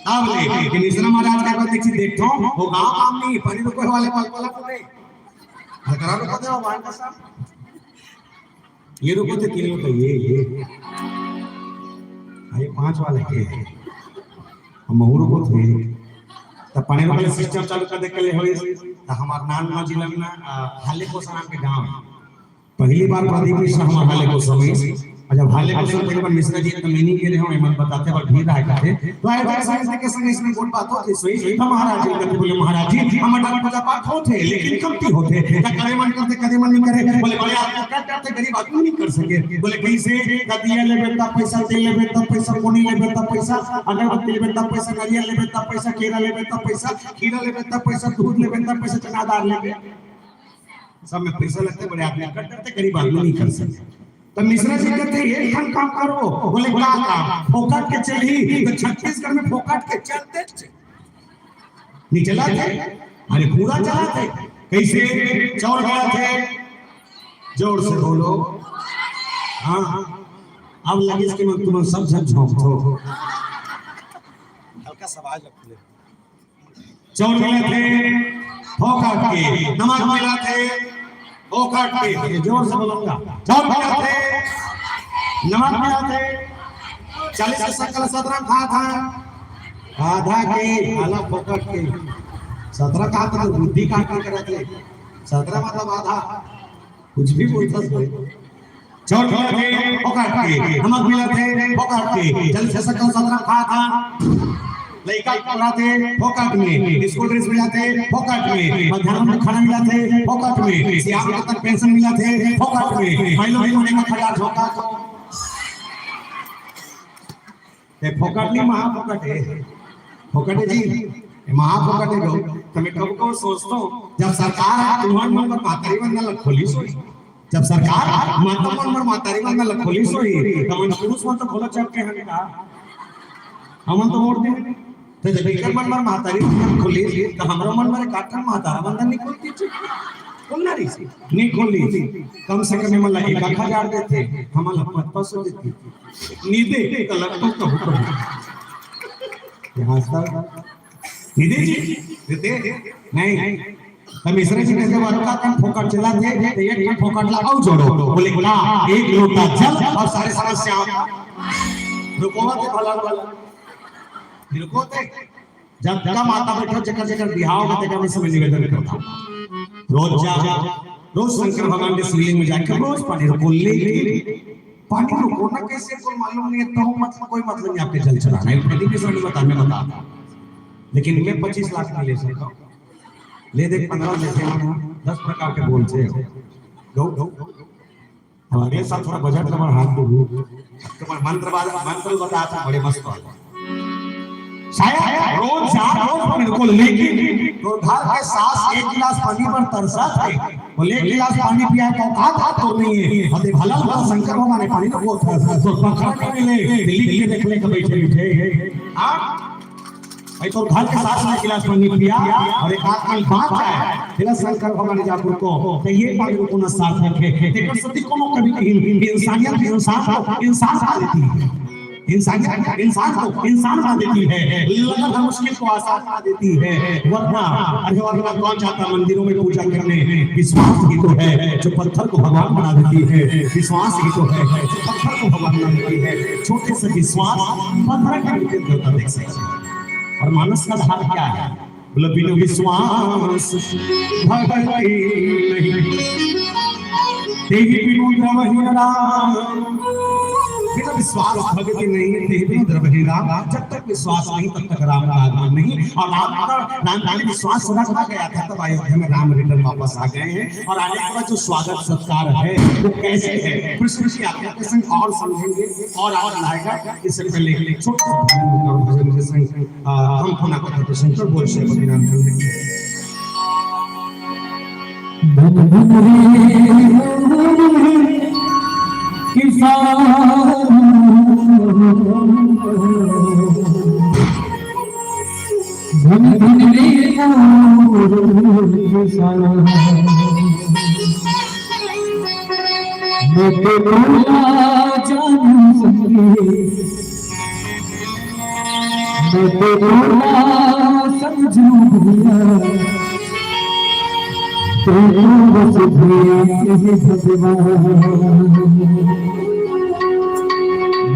तब ले कि मिश्रा महाराज का बात देखी, देखो, वो गांव काम नहीं, पानी रुको वाले पल पल को दे। हलकरा रुको दे, वो बाहर का साहब। ये रुको थे, तीन रुको, ये, ये। हाँ, ये पांच वाले के हैं। हम महू रुको थे। तब पानी रुको वाले सिस्टम चालू कर दे के ले होई, तो हमार नान ना जिला में ना, आ, हाले को नाम के गांव है। पहली बार प्रदीप मिश्रा हमार हाले को समय, और जब हाले को समय पहली बार मिश्रा जी तो मीनिंग के लिए हम एमन बताते, पर भीड़ आए खाते, तो आए थे, समझते के संग इसमें गोठ बात होती, सोई, सोई था महाराज जी, कभी बोले, "महाराज जी, हम अटल पूजा पाठ होते, लेकिन कमती होते, क्या करे मन करते, करे मन नहीं करे।" बोले, "बड़े आदमी कर करते, गरीब आदमी नहीं कर सके।" बोले, "कैसे?" "कदिया ले बेटा पैसा, तेल ले बेटा पैसा, कोनी ले बेटा पैसा, अगरबत्ती ले बेटा पैसा, नारियल ले बेटा पैसा, केरा ले बेटा पैसा, खीरा ले बेटा पैसा, दूध ले बेटा पैसा, चना दाल ले बेटा।" सब में पैसा लगते, बड़े आदमी कर करते, गरीब आदमी नहीं कर सकते। तो मिश्रा जी कहते, "एक ठन काम करो।" बोले, "का काम?" "फोकट के चलही।" तो छत्तीसगढ़ में फोकट के चलते थे। नहीं चला थे? अरे, पूरा चला थे। कैसे? चौर गया थे, जोर से बोलो। हाँ, हाँ। अब लगे कि मैं तुम्हें सब झक झोंक दो। हल्का सा आवाज रख ले। चौर मिला थे फोकट के, नमक मिला थे फोकट के, ये जोर से बोलूंगा। चौर मिला थे, नमक मिला थे, चालीस के शक्कर सत्रह खा था, आधा के, आला फोकट के, सत्रह खा था तो बुद्धि काट के रख ले, सत्रह मतलब आधा। कुछ भी बोलता है। चौर मिला थे फोकट के, नमक मिला थे फोकट के, जल से शक्कर सत्रह खा था। लइका पढ़ा थे फोकट में, स्कूल ड्रेस मिला थे फोकट में, मध्यान्ह में खाना मिला थे फोकट में, सियाम के तक पेंशन मिला थे फोकट में, पहले भी होने का खड़ा झोंका। ए, फोकट नहीं, महाफोकट है। फोकट है जी, ए, महाफोकट है गो। तो मैं कब को सोचता हूँ, जब सरकार है, तुम्हारे मन पर महतारी वंदन ला खोली सोई। जब सरकार माता मन पर महतारी वंदन ला खोली सोई, तो मन पुरुष मन तो खोलो चल के हन का? हमन तो मोड़ दे। तो जब एकर मन पर महतारी वंदन खोली, तो हमरा मन पर एक आठ ठन महतारा वंदन नहीं खोलती थी। खोलना रही थी, नहीं खोली। कम से कम हमन ला एक आध हजार देते, हमन ला पाँच पाँच सौ देती। नीदे, तो लगभग तो होता है। यहाँ से नीदे जी, देते? नहीं। हम मिश्रा जी कहते, "वो अतका कन फोकट चला दे, तो एक कन फोकट ला अउ जोड़ो।" बोले, "का?" "एक लोटा जल और सारे समस्या।" रुको मत, भला, भला। रुको ते। जब तक माता बैठो, जेकर, जेकर बिहाव में, तेकर में समय निवेदन करता। रोज जा, रोज शंकर भगवान के शिवलिंग में जाके रोज पानी रुको, लेकिन पानी रुकोना कैसे, कोई मालूम नहीं है, तो मतलब कोई मतलब नहीं आपके जल चढ़ाना है। प्रदीप के समय बता, मैं बता, लेकिन मैं पच्चीस लाख में ले सकता हूँ, ले दे पन्द्रह, ले दे दस प्रकार के बोल से हो। गौ, गौ, गौ। अब अगले साल थोड़ा बजट ला बढ़ा दो। तुम्हारे मंत्र वाला, मंत्र बता था, बड़े मस्त वाले। शायद रोज चार रोज पर बिल्कुल, लेकिन तो घर के सास एक गिलास पानी पर तरसा थे। बोले, "एक गिलास पानी पिया तो का था तो नहीं है।" अरे भला भला शंकर भगवान ने पानी तो वो था, तो पकड़ के मिले, दिल्ली के देख ले के बैठे बैठे। हाँ? भाई, तो घर के सास ने गिलास पानी पिया और एक आध कन बाँच जाए, फिर शंकर भगवान जाकर को, तो ये पानी को पुनः सार्थक है। तेकर सती कोनो कभी कहीं इंसानियत इंसान को इंसान बना देती है, इंसानियत इंसान को इंसान बना देती है, लगन हर मुश्किल को आसान बना देती है। वरना, अरे वरना कौन जाता मंदिरों में पूजा करने? विश्वास ही तो है जो पत्थर को भगवान बना देती है, विश्वास ही तो है जो पत्थर को भगवान बना देती है। छोटे से विश्वास पत्थर के रूप में देवता देख सकते हैं। और मानस का भाव क्या है? बोले, "बिनु विश्वास भगति नहीं, तेहि बिनु द्रवहीन राम।" बिना विश्वास भगति नहीं, तेहि बिनु द्रवहीन राम। जब तक विश्वास नहीं, तब तक राम का आगमन नहीं। और राम का, राम का विश्वास रखा गया था, तब अयोध्या में राम रिटर्न वापस आ गए हैं। और आने के बाद जो स्वागत सत्कार है, वो कैसे है, कृष्ण की आज्ञा के संग और समझेंगे और आनंद आएगा। इससे पहले एक छोटा सा भजन, भजन के संग, आ, हम पुनः कथा के संग बोल श्री पति रामचंद्र की। धन धन रे किसान, धन धन रे किसान, मैं तो भोला जानू संगी। मैं तो तोला समझू भैया, तू तो बस भैया कहे भगवान।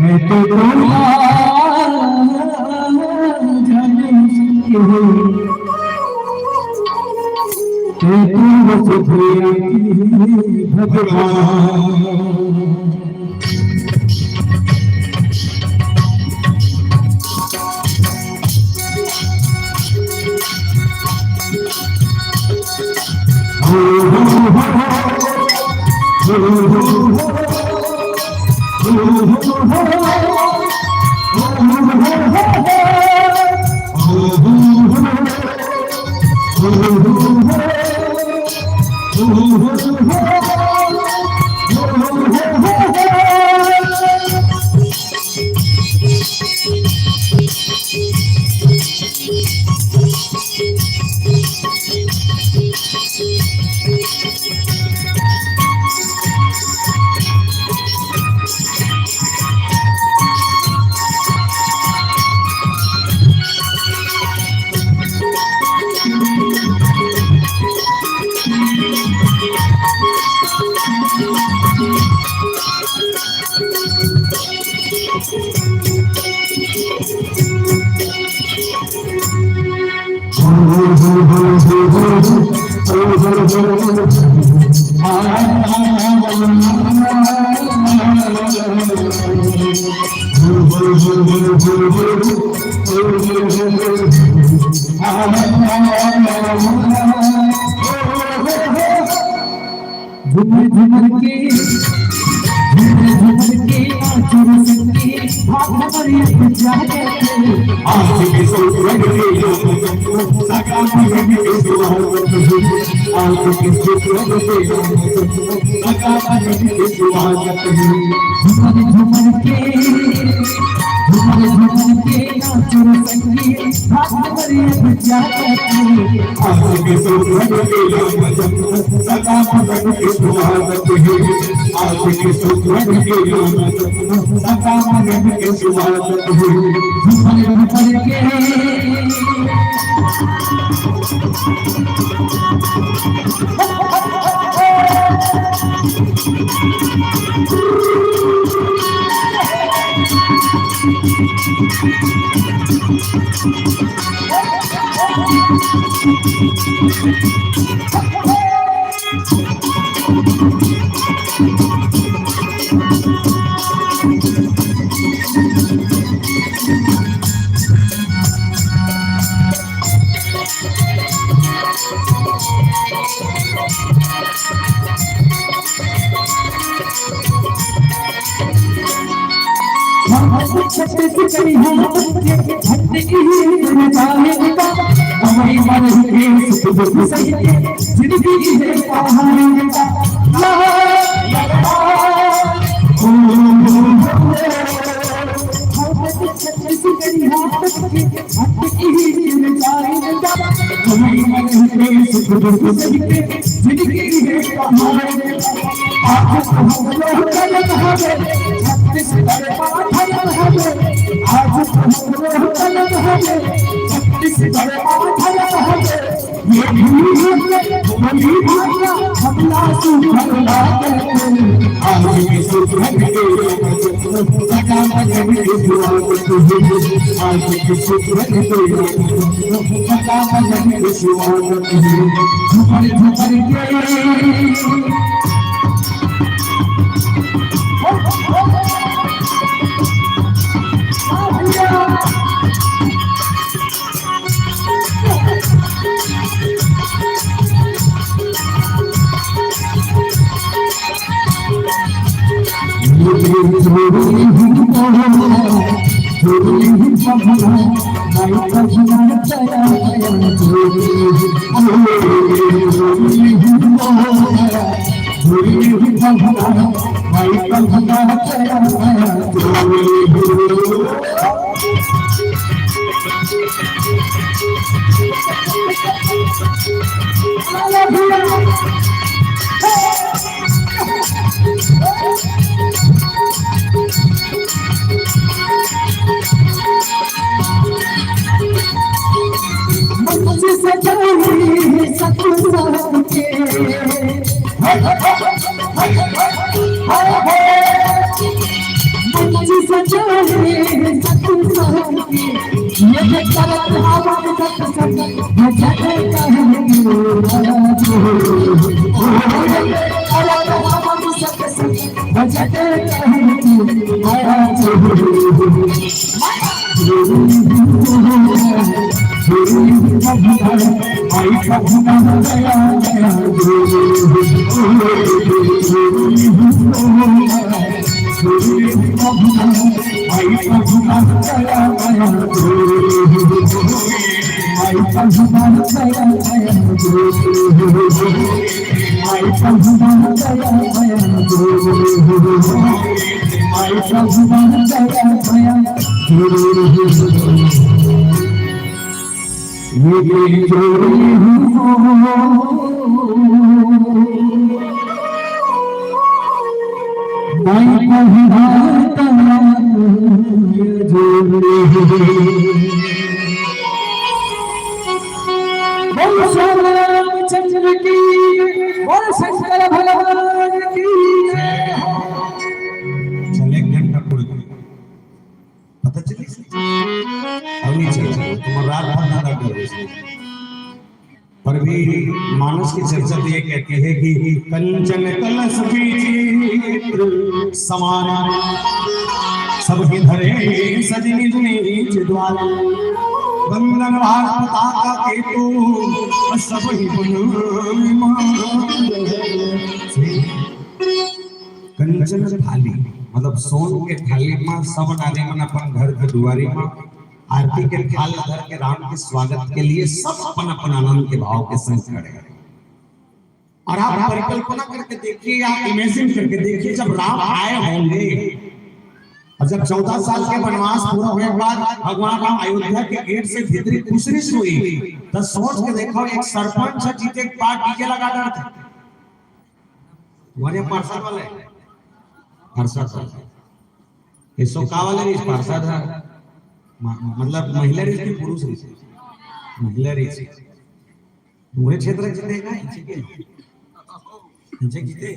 मैं तो तोला जानू समझू, तू तो बस भैया कहे भगवान। झूमर झूमर के, झूमर झूमर के नाचो रे संगी, भाग हमारी अब जागे। आज के सुख रंग के नाम चंदो, सगा महीने के सुहाग रंग। आज के सुख रंग के नाम चंदो, सगा महीने के सुहाग रंग। झूमर झूमर के, झूमर झूमर के नाचो रे संगी, भाग हमारी अब जागे। आज के सुख रंग के नाम चंदो, सगा महीने के सुहाग रंग। आज के सुख रंग के नाम चंदो, सगा महीने के सुहाग रंग। झूमर झूमर के छत्तीसगढ़ी हो के भक्ति की ही जाने का, हमारी मन के सुख दुख सही के, जिंदगी है पहाड़ का। ला, ला, ला, ला, ओ, ओ, ओ, ओ। छत्तीसगढ़ी हो के भक्ति की ही जाने का, हमारी मन के सुख दुख सही के, जिंदगी है पहाड़ का। आज तो हम लोग गलत हवे, छत्तीसगढ़ मा धरम हवे। आज तो हम लोग गलत हवे, छत्तीसगढ़ मा धरम हवे। ये भूमि हवे, हमारी भाषा, हमला सुभर लागे। आज के सुभर के सदा मदन के स्वागत है। आज के सुभर के सदा मदन के स्वागत है। झूमर झूमर के बोल श्याम रामचंद्र की, बोल शंकर भगवान की। चल, एक घंटा पूरे दिन। पता चली? और नहीं चल रहा, तुम रात भर नाटक कर रहे हो। पर भी मानस की चर्चा तो ये कहती है कि कंचन कलश विचित्र समान, सब ही धरे सज निज निज द्वार। बंदन भार पताका केतु, सब ही बन विमान। कंचन थाली, मतलब सोन के थाली में सब नारी मन अपन घर के दुआरी में आरती के थाल धर के राम के स्वागत के लिए सब अपन अपन आनंद के भाव के संग खड़े हैं। और आप परिकल्पना करके देखिए, आप इमेजिन करके देखिए, जब राम आए होंगे और जब चौदह साल के वनवास पूरा होने के बाद भगवान राम अयोध्या के गेट से भीतरी घुसरी हुई, तो सोच के देखो, एक सरपंच है, जीते के बाद डीजे लगा डालते। तुम्हारे पार्षद वाले, पार्षद वाले, ये सो का वाले नहीं, पार्षद है, म-, मतलब महिला रही कि पुरुष रही? महिला रही। पूरे क्षेत्र जीते का, इनसे के? इनसे जीते?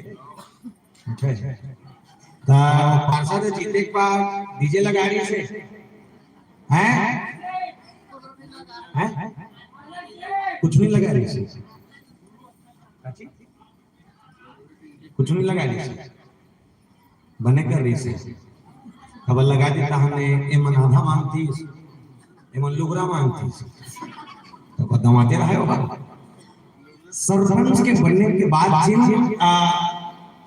अच्छा है। तो पार्षद जीते के बाद डीजे लगा रही से? हैं? हैं? कुछ नहीं लगा रही से। कुछ नहीं लगा रही से। बने कर रही से। अब लगा देता हमने, एमन आधा मांगती, एमन लुगरा मांगती। तो बदमाते रहे होगा। सरपंच के बनने के बाद जिन, आ,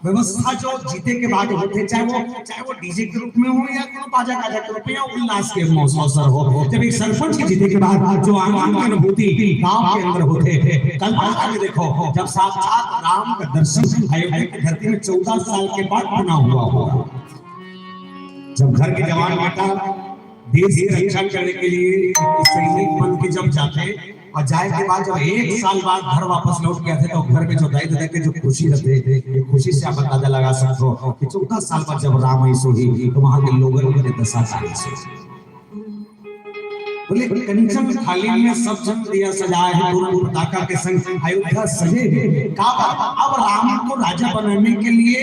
व्यवस्था जो जीते के बाद होते, चाहे वो, चाहे वो डीजे के रूप में हो या कोनो बाजा गाजा के रूप में या उल्लास के मौसम अवसर हो, जब एक सरपंच के जीते के बाद जो आनंद की अनुभूति गांव के अंदर होते, कल्पना करके देखो, जब साक्षात राम का दर्शन अयोध्या की धरती में चौदह साल के बाद बना हुआ हो, जब घर के जवान बेटा देश की रक्षा करने के लिए सैनिक बन के जब जाते और जाए के बाद जब एक साल बाद घर वापस लौट के आते, तो घर में जो दाई ददा के जो खुशी रहते, ये खुशी से आप अंदाजा लगा सकते हो कि चौदह साल बाद जब राम आई सोही, तो वहां के लोगन के दशा का रही सोही। बोले, कंचन थाली में सब जन दिया सजाए है, दोनों पताका के संग अयोध्या सजे है। का बात? अब राम को राजा बनाने के लिए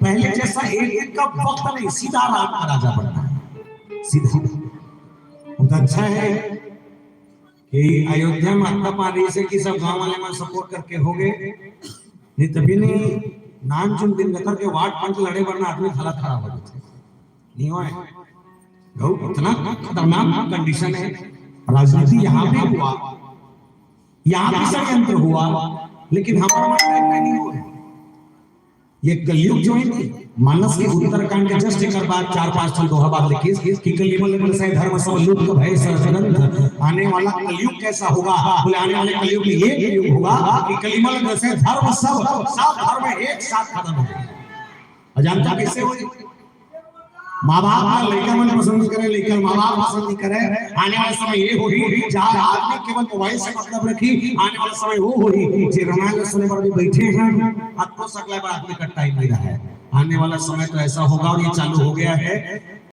पहले जैसा एक एक का वक्त नहीं, सीधा राम का राजा बनना है, सीधा। बहुत अच्छा है कि अयोध्या में अतना पानी से कि सब गांव वाले मन सपोर्ट करके हो गए, नहीं तभी नहीं नान चुन दिन गतर के वार्ड पंच लड़े वरना आदमी खड़ा खड़ा हो जाते। नहीं हुआ है। बहुत इतना खतरनाक कंडीशन है। राजनीति यहाँ भी हुआ, यहाँ भी षड्यंत्र हुआ, लेकिन हमारा मन टाइप का नहीं हुआ है। ये कलयुग जो है ना, मानस के उत्तरकांड के जस्ट एक बार चार पांच ठन दोहा बात लिखिस कि कलिमल ग्रसे धर्म सब लुप्त भय सर्वग्रंथ। आने वाला कलयुग कैसा होगा? बोले, आने वाले कलयुग में ये कलयुग होगा कि कलिमल ग्रसे धर्म सब, सब धर्म एक साथ खत्म हो जाए। और जानता कैसे हो? माँ बाप का लड़का मन पसंद करे, लड़का माँ बाप पसंद नहीं करे। आने वाला समय ये होही, जहाँ आदमी केवल मोबाइल से मतलब रखी, आने वाला समय वो होही, जे रामायण सुने बर भी बैठे हैं, अतको सकला बर आदमी का टाइम नहीं रहा है। आने वाला समय तो ऐसा होगा और ये चालू हो गया है।